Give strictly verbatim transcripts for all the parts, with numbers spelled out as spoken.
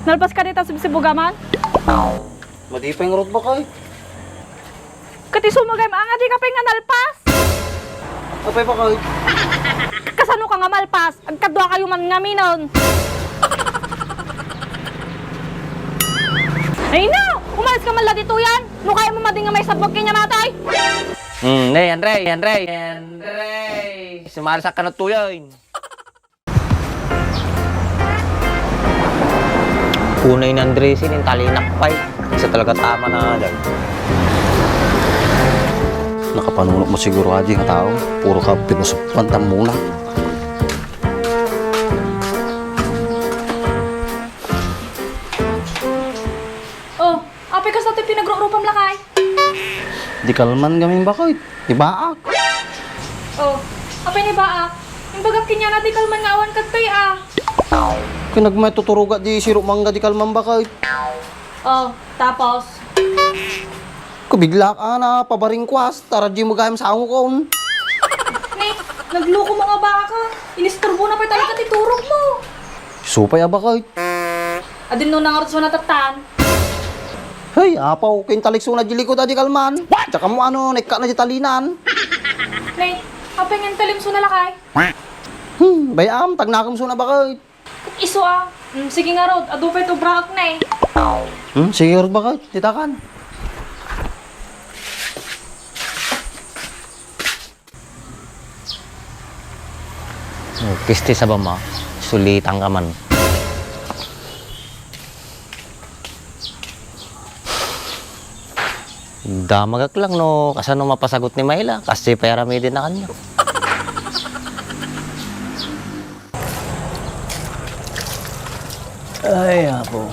Nalpas ka dita sibsibugaman? Madi pay ngarud, bakay. Ket isu met gayam nga di ka pay nga nalpas? Apay, bakay? Kasano ka nga malpas? Agkadua kayo man ngamin. Ay na! Umalis ka man la ditoyen! No kayam madi nga maisabwag kaniam daytoy! Hmm, ne, Andre, Andre, Andre! Sumalis ka no tuyen! Unay ni Andres, intalinak pay. Sa talaga tama na, day. Nakapanunot mo siguro, adi nga tao. Puro ka pinusupan, tammuna. Oh, apay kasta ti pinagrukrupam lakay? Di kalman gamin, bakit? Ibaak. Oh, apay ni baak? Imbagak kaniana di kalman nga awan kadtay a. Kinagmay tuturuga di siro mangga di kalman, bakit? Oh, tapos? Kubiglaak a na pabaringkuas, tara di mo gayam sango kon. Ni, nagluko mo nga baak a. Inisturbo na pay talaga ti turog mo. Supay a, bakit? Adin no nangarot so natattan. Hey, apaw, kintalik suna di likod a di kalman. What? Diak ammo ano, naikkat na di talinan. Nay, apay nga intalim suna lakay? Hmm, bay-am, tagnakem suna bakit? Isu a. Hmm, sige ngarud, adu pay ti ubraak, nay. Hmm, sige ngarud bakit? Ditakan. Oh, kisti sabam a, sulitan ka man. Damagak lang no kasano mapasagot ni Myla, kasi pay aramiden na kanya. Ay, apo.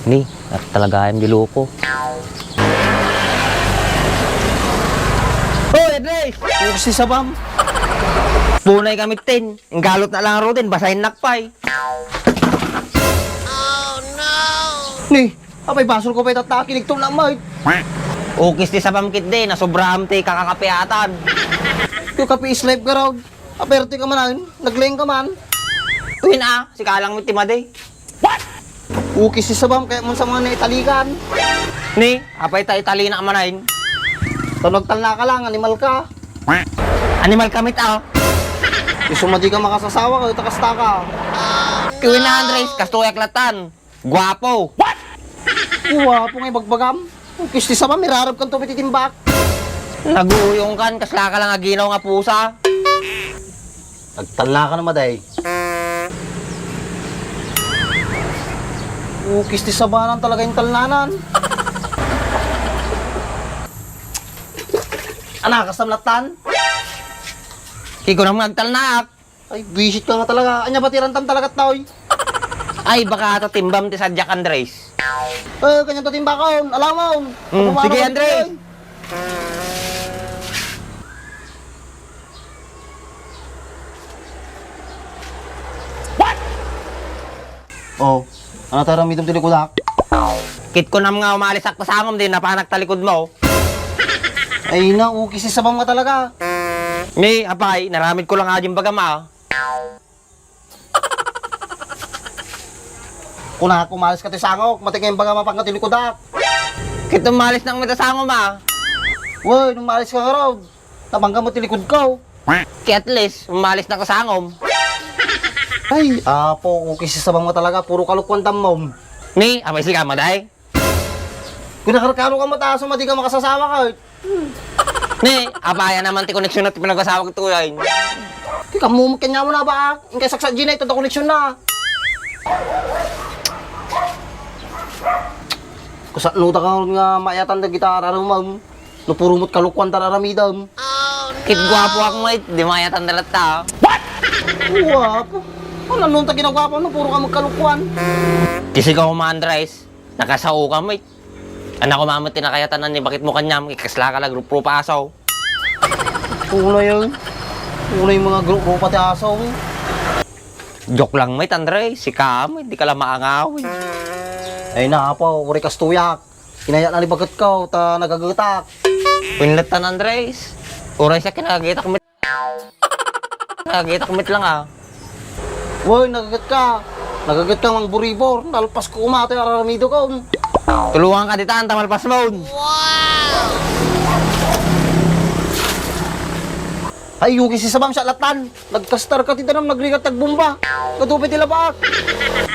Ni, at talaga yung diluko. Hoy, Andres! Uksi sabam. Punay kami tin. Ang galot na lang, Roden. Basahin nakpay. Ni, apay basol ko pay tatta, kinigtol na, mate. Ukis ti sabam kit di, nasobraam ti kakakapiatan. Ti kape is life, garaw. Aperte ka man, ay, naglaing ka man. Uy na, sika lang ti madi. Ukis ti sabam, kayat mo sa mga naitalikan. Ni, apay ta itali na ka man, ay. Ta nagtalna ka lang, animal ka. Animal ka met, ah. Isu madi ka makasasawa, kayat ta kasta ka. Uy na, Andres, kastoyak latan. Guwapo. What? Guwapo nga ibagbagam. Ukis ti sabam, irarabkan to iti timbak. Naguyong kan, kasla ka lang aginaw nga pusa. Agtalna ka na, maday. Ukis ti sabanan talaga yung talnanan. Ana, kastam latan? Ikunam nga agtalnaak. Ay, buwisit ka nga talaga. Anya ba ti rantam talaga, taoy? Ay, baka tatimbam ti sadiak, Andres. Eh, kanya tatimbakon. Alamon. Hmm, sige, Andres. What? Oh, ano tayo ramidam ti likudak? Kit kunam nga umalisak ta sangom, di napanak talikod mo. Ay na, ukis ti sabam nga talaga. Ni, apay, naramid ko lang ading bagam, ah. Kunak, umalis ka ti sangok, mati nga imbaga mapangka ti likudak. Kit umalis nang mita sangom, ah. Woy, nung umalis ka nga raw, napangka mo ti likod ko. Ki at least, umalis na ka sangom. Ay, apo, ukis ti sabam nga talaga, puro kalukuan tammom. Ni, apay sika, maday? Kung nakarkaro ka mo, taas mo, di ka makasasawa ka, eh. Ni, apaya naman ti koneksyon na ti pinag-asawa ko, tuloy. Di ka mo, kanya mo na ba? Yung kay saksa Gina, ito koneksyon na. Kusat nuta ka nga mayatan da gitara, ma'am. No puro mo't kalukuan ta raramidam. Kit guwapo ak, mate, di mayatan da latta. What? Guwapo? Ano, anong ta ginagwapo? No puro ka magkalukuan. Kisi ka, Uma Andres. Nakasao ka, mate. Anak ko, mama, tinakayatan ni bakit mo kanyam, ikasla ka la grupo pa asaw. Una yun. Una yung mga grupo pa ti asaw, eh. Joke lang, mate, Andres. Sika, mate, di ka la maangaw, eh. Ay na, apo, uri kastuyak. Kinaya na ni bagat ko, ta nagagutak. Pinlatan, Andres. Uray sa kinagitak met. Kinagitak met lang, ah. Woy, nagagat ka. Nagagat ka, Mang Buribor. Nalpas ko umatoy, araramido ka, um. Tulungan ka ditan, ta malpas mo. Ay, yung kisisabam sa latan. Nagkastar ka ti danum, nagrigat, nagbomba. Kadupay ti labak.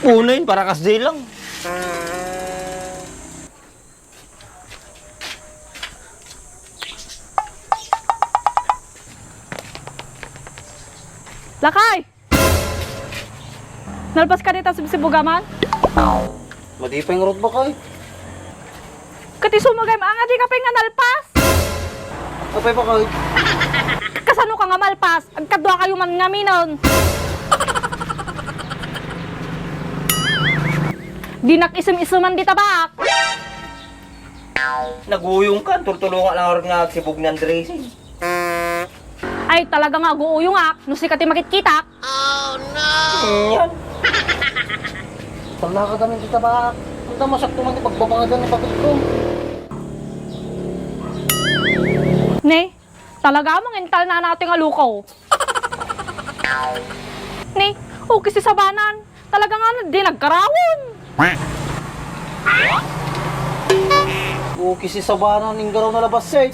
Unayin, para kas di lang. Lakay! Nalpas ka dita sibsibugaman? Madi pay ngarud, bakay. Ket isu magay, anga di ka pay nga nalpas? Apay, bakay? Kasano ka nga malpas? Agkadua kayo man ngamin. Dinak isem-iseman di tabak. Naguyong ka, tultulonga lang nga agsibug ni Andres, eh. Ay, talaga nga aguuyongak, no sika ti makitkitak. Oh, no! Yan. Tala ka gamin ti tabak. Anta masakto man ti pagbabangadan ni patod ko. Ne, talaga mangintal na natin nga lukaw. Ne, okay si Sabanan. Talaga nga di nagkarawon. Okay si Sabanan, inggaraw na labas, eh.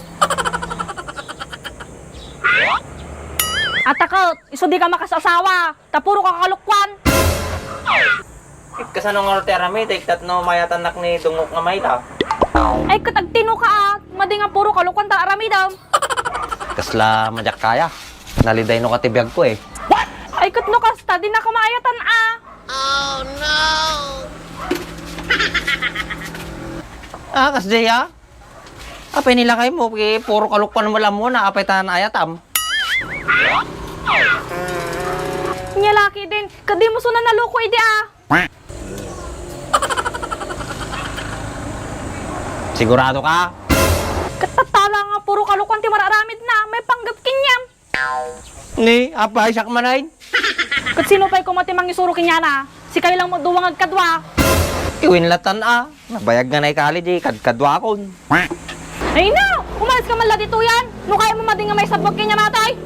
Atakot, isu di ka makasasawa. Ta puro ka kalukwan. Kasano nga ti aramid, ay ket no mayatannak ni Dungok nga Mayla. Ay ket agtino ka, ah. Madi nga puro kalukwan ta aramidem. Kasla madiak kaya. Nalidayno ka ti biag ko, eh. Ay ket no kasta, di na ka maayatan, ah. Ah, kasdiay, ah? Apay ni lakay mo, ki-, puro kalukwan mo lang muna, apay ta naayatam? Nya laki din, ket dimo suna naluko idi, ah. Sigurado ka? Ket tatala nga puro kalukwan ti mararamid na, may panggep kaniam. Ni, apay, siak manen? Ket sino pay koma ti mangisuro kaniana? Sikay lang met duwa nga agkadua. Iwin latan a. Nabayag nga naikali di kadkaduakon. Ay na! Umalis ka man la ditoyen! No kaya mo madi nga maisabbag kaniana, tay!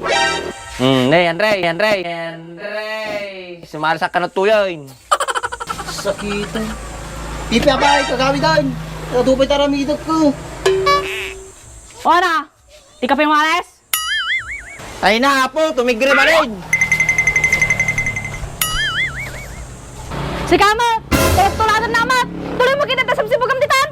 Hmm, ne, Andre, Andre, Andre! Sumalisak ka na tuyen. Sakit. Ipi, apay, kagawidan! Kadupay ti aramidek ko. O, ano? Di ka pay umalis? Ay na, apo, tumigre manen! Sika met! Tulad-tuladan na met! Tuloy mo kita ta sibsibugam ditan!